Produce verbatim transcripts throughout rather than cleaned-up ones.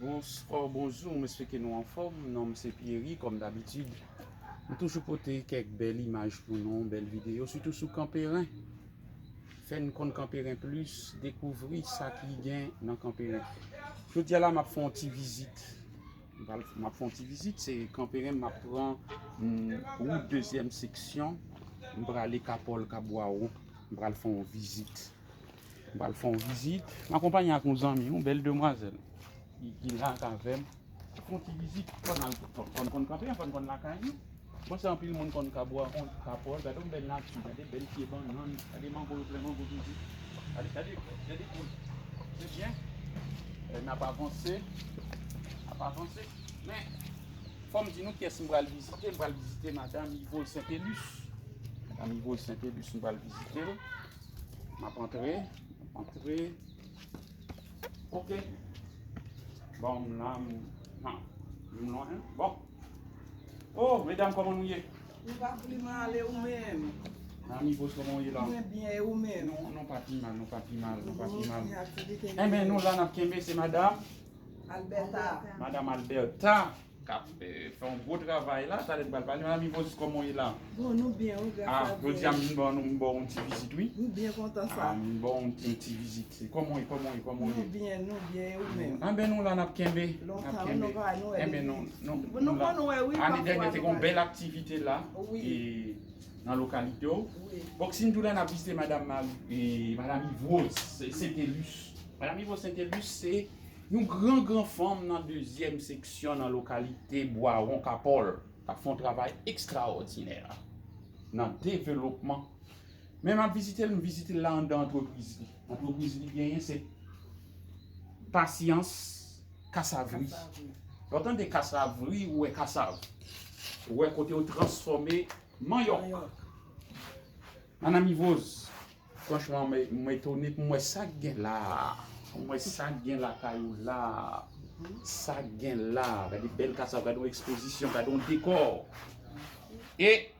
Bonswa, bonjou, m espere ke nou anfòm. Non m se Pierry, kòm dabitid. M toujou pote kèk bèl imaj pou nou, bèl videyo, sitou sou Kanperen. Fè n konn Kanperen plis, dekouvri sa ki gen nan Kanperen. Jodi a la, m ap fè yon ti vizit. M pral, m ap fè yon ti vizit, se Kanperen, m ap pran mm, wout dezyèm seksyon. M prale Kapòl, Kabwawon. M pral fè yon vizit. M pral fè yon vizit. M akonpanye ak yon zanmi, yon bèl demwazèl ki, ki la ak avè m. Fè yon ti vizit, fò n al, fò n konn kanpe, fò n konn lakay nou. Bon, se anpil moun konn Kabwawon, Kapòl, gade yon bèl nati, gade bèl pye bannann, gade mango yo plen mango toujou. Gade, gade, gade koul. Se byen. Eh, n ap avanse. N ap avanse. Men, fò m di nou kiyès m pral vizite. M pral vizite Madanm Yvol Saintelus. Madanm Yvol Saintelus, m pral vizite l. M ap antre, m ap antre. Ok. Bon, m la, m, ha, m lwen. Bon. Oh, medam, kòman nou ye? Nou pa pli mal, e ou menm? Madanm Yvol, kòman w ye la? Mwen byen, e ou menm? Nou, nou pa pi mal, nou pa pi mal, nou pa pi mal. Enben, nou la, n ap kenbe, se madanm? Alberta. Madanm Alberta. K ap, eh, fè yon gwo travay la, talè n pral pale. Madanm Yvol, kòman w ye la? Bon, nou byen, wi, gras a Dye. Ah, jodi a, m vin ba w, m ba w yon ti vizit, wi. M byen kontan sa. Ah, m ba w yon, yon ti vizit. Kòman w ye, kòman w ye, kòman w ye? Nou byen, nou byen, e ou menm? Anben, nou la, n ap kenbe. N ap kenbe. Enben, nou, nou, nou la. Ane dènye, te gen yon bèl aktivite la, e, nan lokalite w. Wi. Bon, si n tou la, n ap vizite madanm Mari, e, madanm Yvol Saintelus. Madanm Yvol Saintelus, se yon gran, gran fanm nan dezyèm seksyon nan lokalite Bwawon Kapòl, k ap fè yon travay ekstraòdinè nan devlopman. Men m ap vizite l, m vizite l la anndan antrepriz li. Antrepriz li genyen se Pasyans Kasavri. Kasavri. Lè w tande kasavri, ou wè kasav. Ou wè kote yo transfòme manyòk. Manyòk. Madanm Yvol, franchman, mwen, mwen etone pou m wè sa k gen la. Pou m wè sa k gen lakay ou la. Sa k gen la. Gade bèl kasav, gade yon ekspozisyon, gade yon dekò. E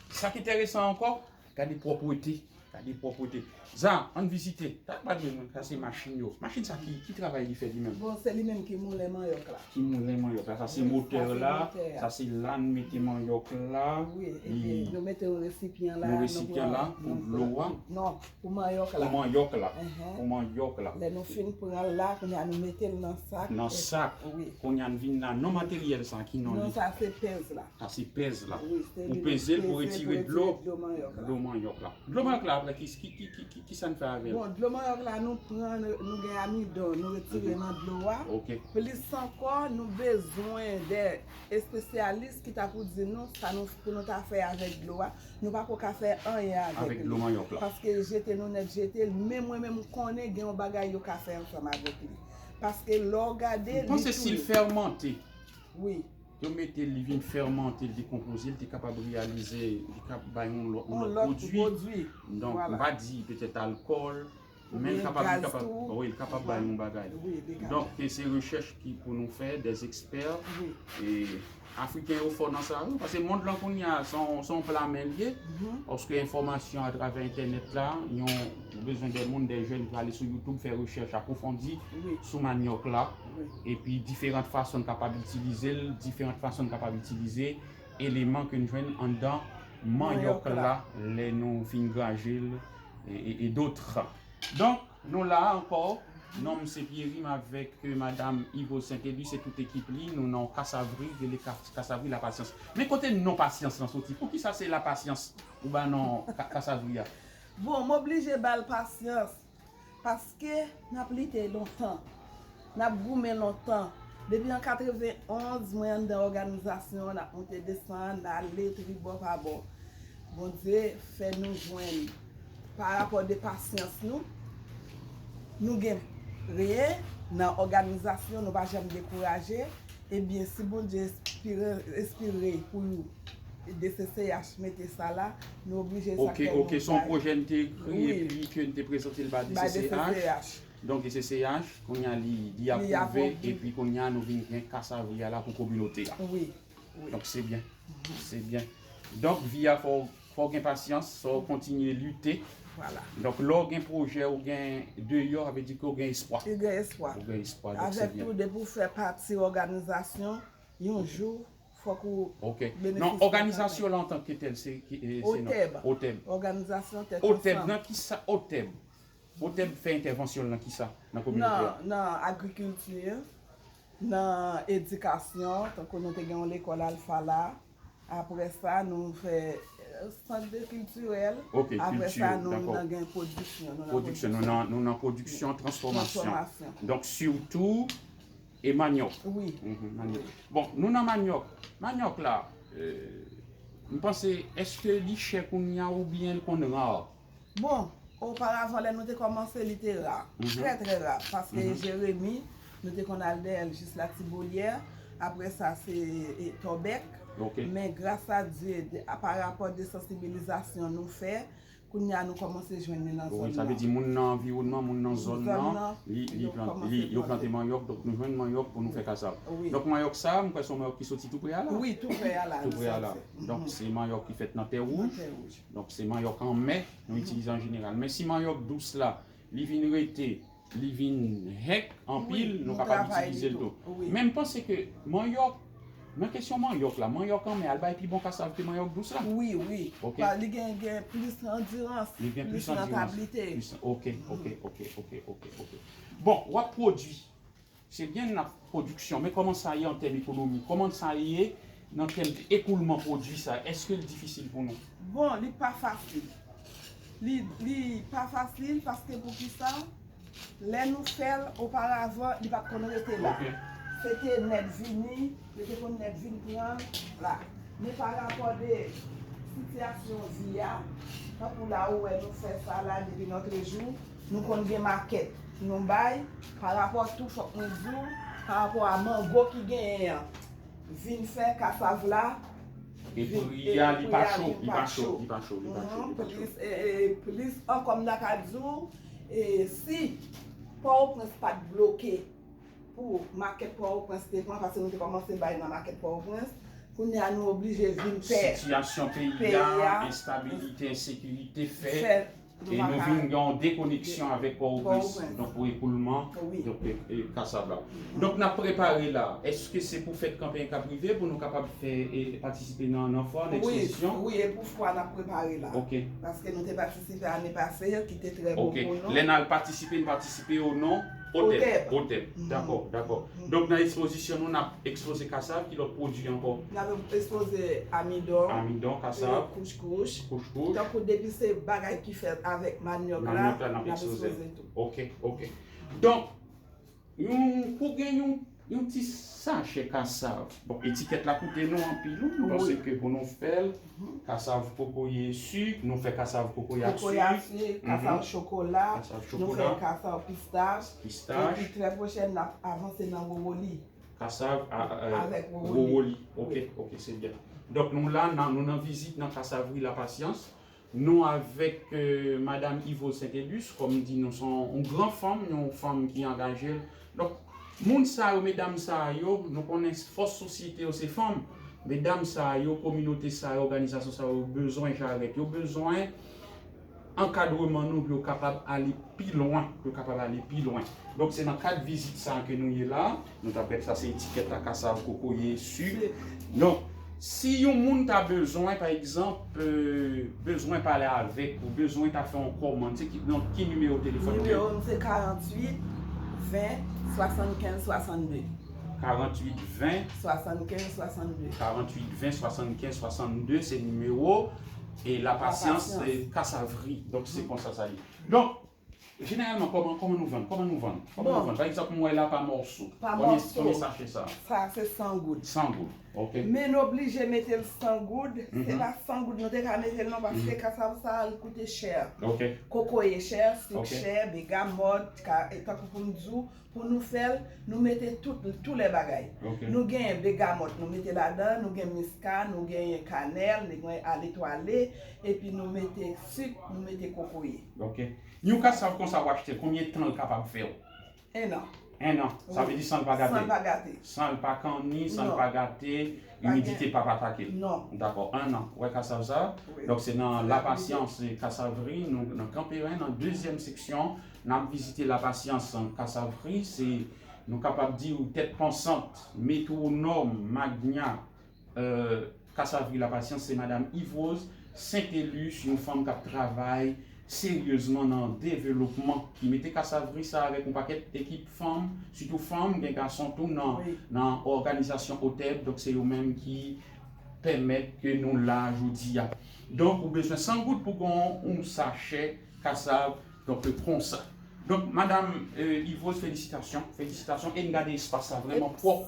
sa k enteresan ankò, gade pwòpte. Gade pwòpte. Za, ann vizite. Sa k pa dwe, sa se machin yo. Machin sa ki, ki travay li fè li menm? Bon, se li menm ki moulen manyòk la. Ki moulen manyòk la. Sa se motè la. Sa se la n mete manyòk la. Wi, epi nou mete yon resipyan la. Yon resipyan la pou dlo a. Non, pou manyòk la. Pou manyòk la. Pou manyòk la. Lè nou fin pran l la, kounye a nou mete l nan sak. Nan sak. Wi. Kounye a n vin la. Non materyèl sa, ki non li? Non, sa se pèz la. Sa se pèz la. Wi, se li. Ou peze l pou retire dlo, dlo manyòk la. Dlo manyòk la. Dlo manyòk la, apre, ki, ki, ki, ki, ki, ki sa n fè avè l? Bon, dlo manyòk la, nou pran, nou gen amidon, nou retire nan dlo a. Ok. Plis ankò, nou bezwen de espesyalis ki ta pou di nou sa nou, pou nou ta fè avèk dlo a. Nou pa ko ka fè anyen avèk li. Avèk dlo manyòk la. Paske jete nou nèt jete l, men mwen menm m konnen gen yon bagay yo ka fè ansanm avèk li. Paske lè w gade, li tou. M panse si l fèmante. Wi. Yo mete l, li vin fèmante, li dekonpoze, li te kapab reyalize, li kab bay yon lòt, yon lòt pwodui. Donk, m pa di petèt alkòl, men li kapab, li kapab, wi, li kapab bay yon bagay. Donk, se rechèch ki pou nou fè, dè ekspè. E Afriken yo fò nan sa, wi, paske mond lan kounye a, se yon, se yon pla men l ye, paske enfòmasyon atravè entènèt la, yon, ou bezwen de moun, de jèn pou ale sou YouTube, fè rechèch apwofondi sou manyòk la. Epi diferan fason n kapab itilize l, diferan fason n kapab itilize eleman ke n jwenn anndan manyòk la lè nou fin graje l e, e, e dòt. Donk, nou la ankò. Non m se Pierry, m avèk, euh, madanm Yvol Saintelus e tout ekip li. Nou nan yon kasavri, rele Kas-, kasavri Lapasyans. Men kote non Pasyans lan soti? Poukisa se Lapasyans ou ba non ka-, kasavri a? Bon, m oblije ba l Pasyans. Paske n ap lite lontan, n ap goumen lontan. Depi an katrevenn onz, mwen anndan òganizasyon, n ap monte desann, ale tribò pa bò. Bondye fè nou jwenn, pa rapò de pasyans nou, nou gen reye nan òganizasyon, nou pa janm dekouraje. Ebyen, si Bondye enspire, enspire pou D C C H mete sa la, nou oblije sa. Ok, ok, se yon pwojè n te ekri epi ke n te prezante l ba D C C H. Donk, D C C H, kounye a li, li apwouve, epi kounye a nou vin gen kasavri a la pou kominote a. Wi, wi. Donk, se byen. Se byen. Donk, vi a fò, fò w gen pasyans, fò w kontinye lite, Donk, lè w gen pwojè, ou gen deyò, sa vle di ke w gen espwa. Ou gen espwa. Ou gen espwa, donk se byen. Avèk tou, depi w fè pati òganizasyon, yon jou, fòk ou benefisye. Non, òganizasyon la antanke tèl, se ki, e, se nan OTEB. OTEB. Òganizasyon Tèt Ansanm. OTEB, nan kisa OTEB? OTEB fè entèvansyon l nan kisa? Nan kominote a? Nan, nan agrikilti, nan edikasyon, tankou nou te gen yon lekòl Alfa la. Apre sa, nou fè sant de kiltirèl. Apre sa, nou nan gen pwodiksyon. Pwodiksyon, nou nan, nou nan pwodiksyon, transfòmasyon. Donk, sitou, e manyòk. Wi. Mhm, manyòk. Bon, nou nan manyòk. Manyòk la, euh, m panse, èske li chè kounye a oubyen l konn ra? Bon, oparavan, lè nou te kòmanse, li te ra. Trè, trè ra. Paske Jeremi, nou te konn al dèyè l jis Latibolière. Apre sa, se e, Tòbèk. Men gras a Dye, de- a- pa rapò de sansibilizasyon nou fè, kounye a nou kòmanse jwenn li nan zòn nan. Wi, sa vle di moun nan anviwònman, moun nan zòn nan, li, li plant- li, yo plante manyòk, donk nou jwenn manyòk pou nou fè kasav. Donk manyòk sa, m kwè se yon manyòk ki soti tou pre a la. Wi, tou pre a la. Tou pre a la. Donk se manyòk ki fèt nan tè wouj. Nan tè wouj. Donk se manyòk anmè nou itilize an jeneral. Men si manyòk dous la, li vin rete, li vin hèk anpil, nou kapab itilize l tou. Men m panse ke manyòk, nan kesyon manyòk la, manyòk anmè a, l bay pi bon kasav ke manyòk dous la. Wi, wi. Li gen, gen plis andirans, li gen plis rantablite. Ok, ok, ok, ok, ok, ok. Bon, w ap pwodui. Se byen n ap pwodiksyon, men kòman sa ye an tèm ekonomi? Kòman sa ye nan tèm ekoulman pwodui sa? Èske l difisil pou nou? Bon, li pa fasil. Li, li pa fasil paske poukisa? Lè nou fè l oparavan, li pa t konn rete la. Se te nèg vini, yo te konn nèg vin pran l la. Men pa rapò de sitiyasyon vi a, tankou la ou wè nou fè sa la depi nòtrejou, nou konn gen makèt nou bay, pa rapò tou fòk mwen di w, pa rapò a mango ki genyen an, vin fè kasav la, e pri a li pa cho, li pa cho, li pa cho, li pa cho. Plis, e, e, plis ankò m ta ka di w, e, si Pòtoprens pa t bloke pou makèt Pòtoprens te pran, paske nou te kòmanse bay nan makèt Pòtoprens, kounye a nou oblije vin pè. Sitiyasyon peyi a, enstabilite, ensekirite fè e nou vin gen yon dekoneksyon avèk Pòtoprens, donk pou ekoulman, donk e, e kasav la. Donk n ap prepare la. Èske se pou fèt kanpe k ap rive pou nou kapab fè e patisipe nan, nan fwa, nan ekspozisyon? Wi, e pou fwa n ap prepare la. Ok. Paske nou te patisipe ane pase, ki te trè bon pou nou. Ok. Lè n al patisipe, n patisipe o non OTEB. OTEB. Dakò, dakò. Donk nan ekspozisyon nou, n ap ekspoze kasav, ki lòt pwodui ankò? N ap ekspoze amidon, amidon, kasav, kouch kouch, kouch kouch. Tankou depi se bagay ki fèt avèk manyòk la, n ap ekspoze tou. Ok, ok. Donk, yon, pou gen yon, yon ti sachè kasav. Bon, etikèt la koute nou anpil, wi, paske pou nou fè l, kasav kokoye sik, nou fè kasav kokoye ak sik. Kokoye ak sik, kasav chokola, nou fè kasav pistach. Pistach. Epi trè pwochèn, n ap avanse nan wowoli. Kasav a, a, a, wowoli. Ok, ok, se byen. Donk nou la, nan, nou nan vizit nan kasavri Lapasyans. Nou avèk, euh, Madam Yvose Saint-Indus, kòm m di nou, se yon, yon gran fanm, yon fanm ki angaje l. Donk, moun sa yo, medam sa yo, nou konnen fòs sosyete yo se fanm. Medam sa yo, kominote sa yo, òganizasyon sa yo, yo bezwen jarèt, yo bezwen ankadreman nou pou yo kapab ale pi lwen, pou yo kapab ale pi lwen. Donk, se nan kad vizit sa a ke nou ye la. Nou t ap gade sa, se etikèt la, kasav, kokoye, sik. Donk, si yon moun ta bezwen, pa egzanp, euh, bezwen pale avèk ou, bezwen ta fè yon kòmann, se ki, nan ki nimewo telefòn ou ye? Nimewo m se karanntuit ven swasannkenz swasannde. Karanntuit ven. Swasannkenz swasannde. Karanntuit ven swasannkenz swasannde, se nimewo e Lapasyans, Lapasyans. E kasavri. Donk, se konsa sa ye. Donk, jeneralman, kòman, kòman nou vann? Kòman nou vann? Kòman nou vann? Pa egzanp, m wè la pa mòso. Pa mòso. Konbyen, konbyen sachè sa? Sa, se san goud. San goud. Ok. Men nou oblije mete l san goud. Se pa san goud nou te ka mete l non, paske kasav sa, li koute chè. Ok. Kokoye chè, sik chè, begamòt, ka, e tankou pou m di w, pou nou fè l, nou mete tout, tou lè bagay. Ok. Nou gen begamòt, nou mete ladan, nou gen miska, nou gen kanèl, nou gen aletwale, epi nou mete sik, nou mete kokoye. Ok. Yon kasav konsa w achte, konbyen tan l kapab fè w? En an. En an. Sa vle di san l pa gate. San l pa gate. San l pa kanni, san l Non. pa gate, Pa gen- imidite pa pa atake l. Non. Dakò, en an. Wè kasav sa. Wi. Donk se nan L ap Lapasyans Kasavri, nou nan Kanperen, nan dezyèm seksyon, n ap vizite Lapasyans Kasavri, se, nou kapab di, tèt pansant, metwonòm, magna, euh, Kasavri Lapasyans, se Madanm Yvrose Saintelus, yon fanm k ap travay seryezman nan developman, ki mete Kasavri sa avèk yon pakèt ekip fanm, sitou fanm, gen gason tou nan, Wi. nan òganizasyon OTEB, donk se yo menm ki pèmèt ke nou la jodi a. Donk, ou bezwen san goud pou gon yon sachè kasav, donk, konsa. Donk, Madanm, euh, Yvrose, felisitasyon, felisitasyon, e n gade espas la vrèman pwòp.